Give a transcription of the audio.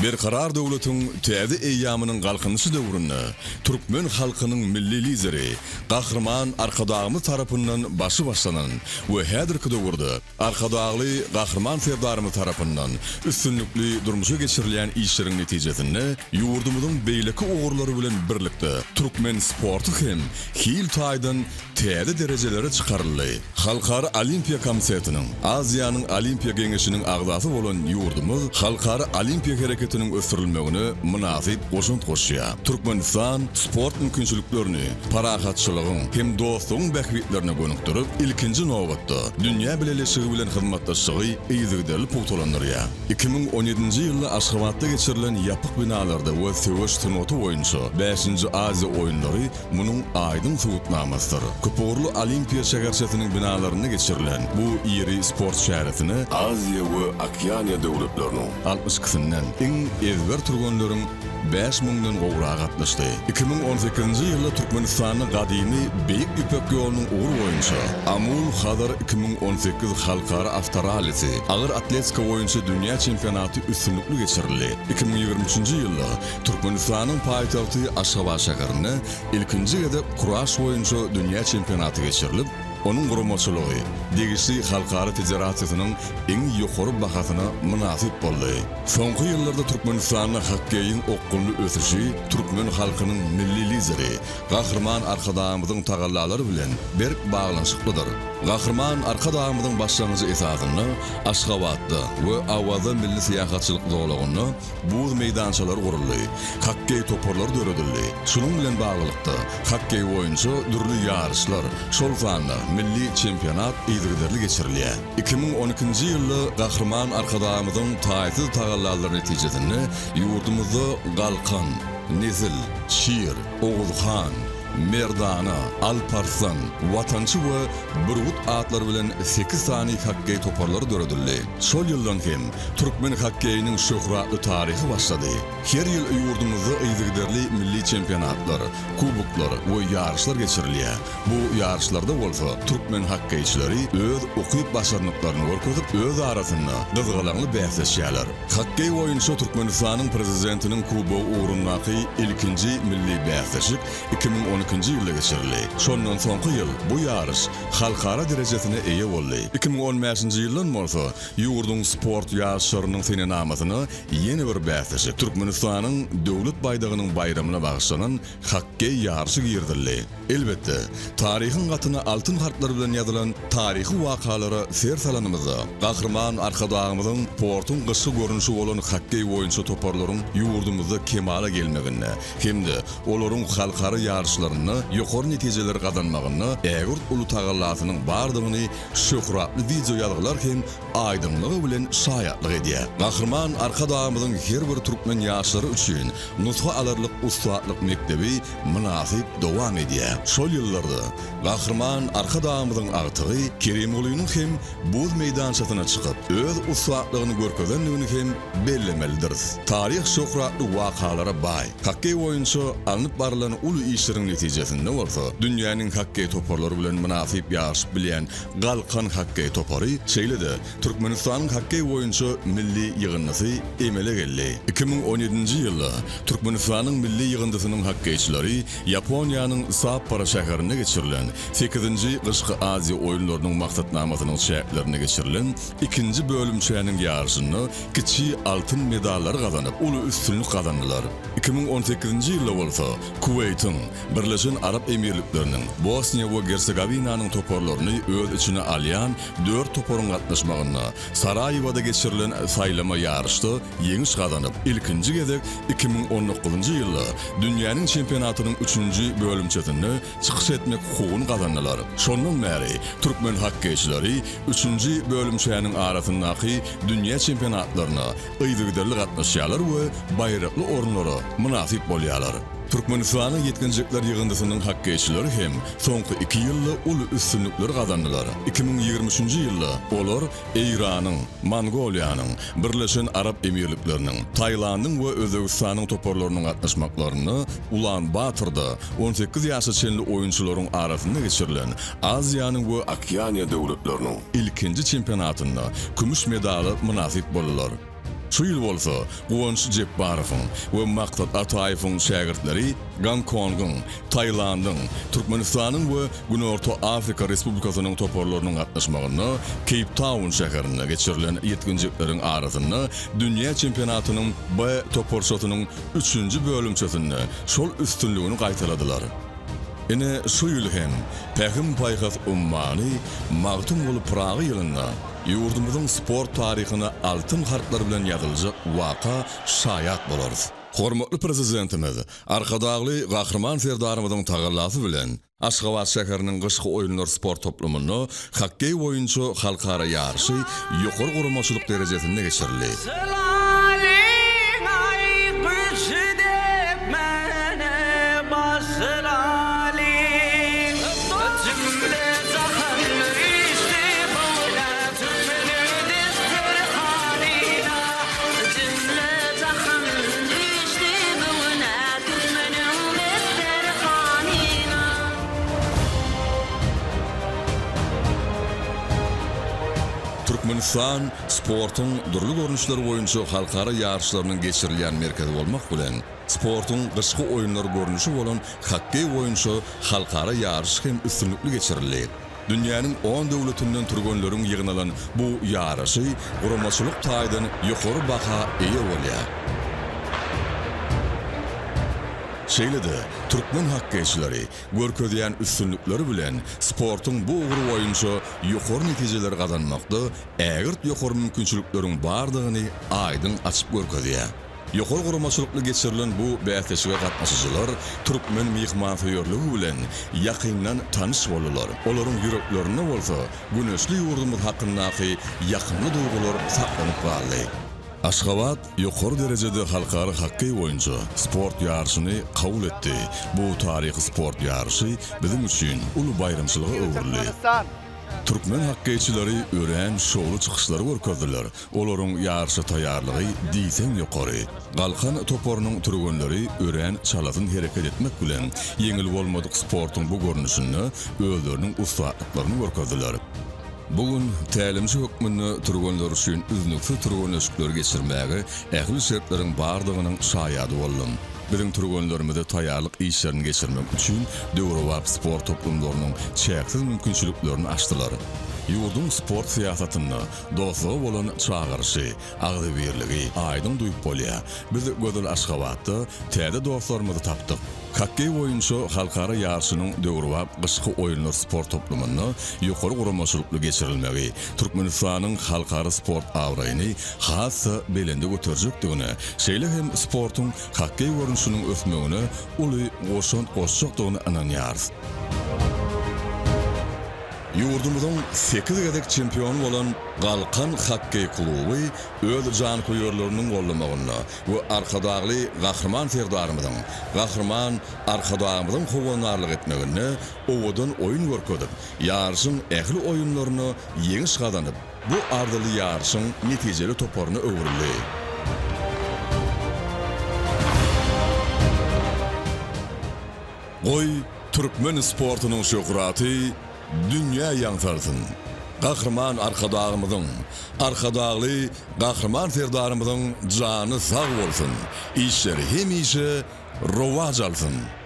Berkarar döwletiň täze eýýamynyň Galkynyşy döwründe türkmen halkynyň Milli Lideri Gahryman Arkadagymyz tarapyndan başy başlanan we häzirki döwürde Arkadagly Gahryman Serdarymyz tarapyndan üstünlikli durmuşa geçirilýän işleriň netijesinde ýurdumyzyň beýleki ugurlary bilen birlikde türkmen sporty hem hil taýdan täze derejelere çykaryldy. Halkara Olimpiýa Komitetiniň, Aziýanyň Olimpiýa Geňeşiniň agzasy bolan ýurdumyz halkara olimpiýa hereketiniň ösdürilmegine mynasyp goşant goşýar. Türkmenistan sport mümkinçiliklerini parahatçylygyň hem dostlugyň bähbitlerine gönükdirip, ilkinji nobatda, dünýä bileleşigi bilen hyzmatdaşlygy yzygiderli pugtalandyrýar. 2017-nji ýylda Aşgabatda geçirilen ýapyk binalarda we söweş sungaty boýunça bäşinji Aziýa oýunlary munuň aýdyň subutnamasydyr. Köpugurly Olimpiýa şäherçesiniň binalarynda geçirilen bu iri sport çäresine Aziýa we Okeaniýa döwletleriniň. 62-sinden iň ezber türgenleriň bäş müňden gowragy gatnaşdy. 2018-nji ýylda Türkmenistanda gadymy Beýik Ýüpek ýolunyň ugry boýunça Amul-Hazar 2018 halkara awtorallisi, agyr atletika boýunça dünýä çempionaty üstünlikli geçirildi. 2023-nji ýylda Türkmenistanyň paýtagty Aşgabat şäherinde ilkinji gezek kuraş boýunça dünýä çempionaty geçirilip, onuň guramaçylygy degişli halkara federasiýasynyň iň ýokary bahasyna mynasyp boldy. Soňky ýyllarda Türkmenistanda hokkeýiň okgunly ösüşi türkmen halkynyň Milli Lideri Gahryman Arkadagymyzyň tagallalary bilen berk baglanyşyklydyr. Gahryman Arkadagymyzyň başlangyjy esasynda Aşgabatda we Awaza milli syýahatçylyk zolagynda buz meýdançalary guruldy, hokkeý toparlary döredildi. Şunuň bilen baglylykda, hokkeý boýunça dürli ýaryşlar, şol sanda milli çempionat yzygiderli geçirilýär. 2012-nji ýylda Gahryman Arkadagymyzyň taýsyz tagallalary netijesinde ýurdumyzda Galkan, Nesil, Şir, Oguz han, Merdana, Alparslan, Watançy we Bürgüt atlary bilen sekiz sany hokkeý toparlary döredildi. Şol ýyldan hem türkmen hokkeýiniň şöhratly taryhy başlady. Her ýyl ýurdumyzda yzygiderli milli çempionatlar, kuboklar we ýaryşlar geçirilýär. Bu ýaryşlarda bolsa türkmen hokkeýçileri öz ukyp-başarnyklaryny görkezip, öz arasynda gyzgalaňly bäsleşýärler. Hokkeý boýunça Türkmenistanyň Prezidentiniň Kubogy ugrundaky ilkinji milli bäsleşik 2012-nji ýylda geçirildi. Şondan soňky ýyl bu ýaryş halkara derejesine eýe boldy. 2015-nji ýyldan bolsa ýurduň sport ýaryşlarynyň senenamasyna ýene bir bäsleşik, Türkmenistanyň Döwlet baýdagynyň baýramyna bagyşlanan hokkeý ýaryşy girizildi. Elbetde, taryhyň gatyna altyn harplar bilen ýazylan taryhy wakalara ser salanymyzda, Gahryman Arkadagymyzyň sportuň gyşky görnüşi bolan hokkeý boýunça toparlaryň ýurdumyzda kemala gelmeginde hem-de olaryň halkara ýaryşlarynda ýokary netijeleri gazanmagynda ägirt uly tagallasynyň bardygyny şöhratly wideoýazgylar hem aýdyňlygy bilen şaýatlyk edýär. Gahryman Arkadagymyzyň her bir türkmen ýaşlary üçin nusga alarlyk ussatlyk mekdebi mynasyp dowam edýär. Şol ýyllarda Gahryman Arkadagymyzyň agtygy Kerimgulynyň hem buz meýdançasyna çykyp, öz ussatlygyny görkezendigini hem bellemelidiris. Taryh şöhratly wakalara baý. Hokkeý boýunça alnyp barylan uly işleriň netijesinde bolsa, dünýäniň hokkeý toparlary bilen mynasyp ýaryşyp bilýän Galkan hokkeý topary, şeýle-de Türkmenistanyň hokkeý boýunça milli ýygyndysy emele geldi. 2017-nji ýylda Türkmenistanyň milli ýygyndysynyň hokkeýçileri Ýaponiýanyň Sapporo şäherinde geçirilen sekizinji Gyşky Aziýa oýunlarynyň maksatnamasynyň çäklerinde geçirilen ikinji bölümçäniň ýaryşynda kiçi altyn medallary gazanyp, uly üstünlik gazandylar. 2018-nji ýylda bolsa Kuweýtiň, Birleşen Arap Emirlikleriniň, Bosniýa we Gersegowinanyň toparlaryny öz içine alýan dört toparyň gatnaşmagynda Saraýewada geçirilen saýlama ýaryşda ýeňiş gazanyp, ilkinji gezek 2019-njy ýylda dünýäniň çempionatynyň üçünji bölümçesinde çykyş etmek hukugyny gazandylar. Şondan bäri türkmen hokkeýçileri üçünji bölümçäniň arasyndaky dünýä çempionatlaryna yzygiderli gatnaşýarlar we baýrakly orunlara mynasyp bolýarlar. Türkmenistanyň ýetginjekler ýygyndysynyň hokkeýçileri hem soňky iki ýylda uly üstünlikleri gazandylar. 2023-nji ýylda olar Eýranyň, Mongoliýanyň, Birleşen Arap Emirlikleriniň, Tailandyň we Özbegistanyň toparlarynyň gatnaşmaklarynda Ulan-Batorda 18 ýaşa çenli oýunçylaryň arasynda geçirilen Aziýanyň we Okeaniýa döwletleriniň ilkinji çempionatynda kümüş medala mynasyp boldular. Şu ýyl bolsa Guwanç Jepbarowyň we Maksat Ataýewiň şägirtleri Gonkongyň, Tailandyň, Türkmenistanyň we Günorta Afrika Respublikasynyň toparlarynyň gatnaşmagynda Keýptaun şäherinde geçirilen ýetginjekleriň arasynda dünýä çempionatynyň B toparçasynyň üçünji bölümçesinde şol üstünligini gaýtaladylar. Ine, şu ýyl hem Pähim-paýhas ummany Magtymguly Pyragy ýylynda ýurdumyzyň sport taryhyna altyn harplar bilen ýazyljak waka şaýat bolarys. Hormatly Prezidentimiz Arkadagly Gahryman Serdarymyzyň tagallasy bilen Aşgabat şäheriniň Gyşky oýunlar sport toplumynda hokkeý boýunça halkara ýaryşy ýokary guramaçylyk derejesinde geçirildi. Türkmenistan sportuň dürli görnüşleri boýunça halkara ýaryşlarynyň geçirilýän merkezi bolmak bilen, sportuň gyşky oýunlar görnüşi bolan hokkeý boýunça halkara ýaryşy hem üstünlikli geçirildi. Dünýäniň on döwletinden türgenleriň ýygnalan bu ýaryşy guramaçylyk taýdan ýokary baha eýe bolýar. Şeýle-de, türkmen hokkeýçileri görkezýän üstünlikleri bilen sportuň bu ugry boýunça ýokary netijeleri gazanmakda ägirt ýokary mümkinçilikleriň bardygyny aýdyň açyp görkezýär. Ýokary guramaçylykly geçirilen bu bäsleşige gatnaşyjylar türkmen myhmansöýerligi bilen ýakyndan tanyş boldular, olaryň ýüreklerinde bolsa güneşli ýurdumyz hakyndaky ýakymly duýgular saklanyp galdy. Aşgabat ýokary derejede halkara hokkeý boýunça sport ýaryşyny kabul etdi. Bu taryhy sport ýaryşy biziň üçin uly baýramçylyga öwrüldi. Türkmen hokkeýçileri örän şowly çykyşlary görkezdiler. Olaryň ýaryşa taýýarlygy diýseň ýokary. Galkan toparynyň türgenleri örän çalasyn hereket etmek bilen, ýeňil bolmadyk sportuň bu görnüşinde özleriniň ussatlyklaryny görkezdiler. Bu gün tälimçi hökmünde türgenler üçin üznüksiz türgenleşikleri geçirmäge ähli şertleriň bardygynyň şaýady boldum. Biziň türgenlerimize taýýarlyk işlerini geçirmek üçin döwrebap sport toplumlarynyň çäksiz mümkinçiliklerini açdylar. Ýurduň sport syýasatynda dostluga bolan çagyryşy, agzybirligi aýdyň duýup bolýar. Biz gözel Aşgabatda täze dostlarymyzy tapdyk. Hokkeý boýunça halkara ýaryşynyň döwrebap gyşky oýunlar sport toplumynda ýokary guramaçylykly geçirilmegi Türkmenistanyň halkara sport abraýyny has-da belende göterjekdigine, şeýle hem sportuň hokkeý görnüşiniň ösmegine uly goşant goşjakdygyna ynanýarys. Ýurdumyzyň sekiz gezek çempiony bolan Galkan hokkeý kluby öz janköýerleriniň goldamagynda we Arkadagly Gahryman Serdarymyzyň, Gahryman Arkadagymyzyň howandarlyk etmeginde owadan oýun görkezip, ýaryşyň ähli oýunlarynda ýeňiş gazanyp, bu arzyly ýaryşyň netijeli toparyna öwrüldi. Goý, türkmen sportunyň şöhraty dünýä ýaň salsyn! Gahryman Arkadagymyzyň, Arkadagly Gahryman Serdarymyzyň jany sag bolsun, işleri hemişe rowaç alsyn!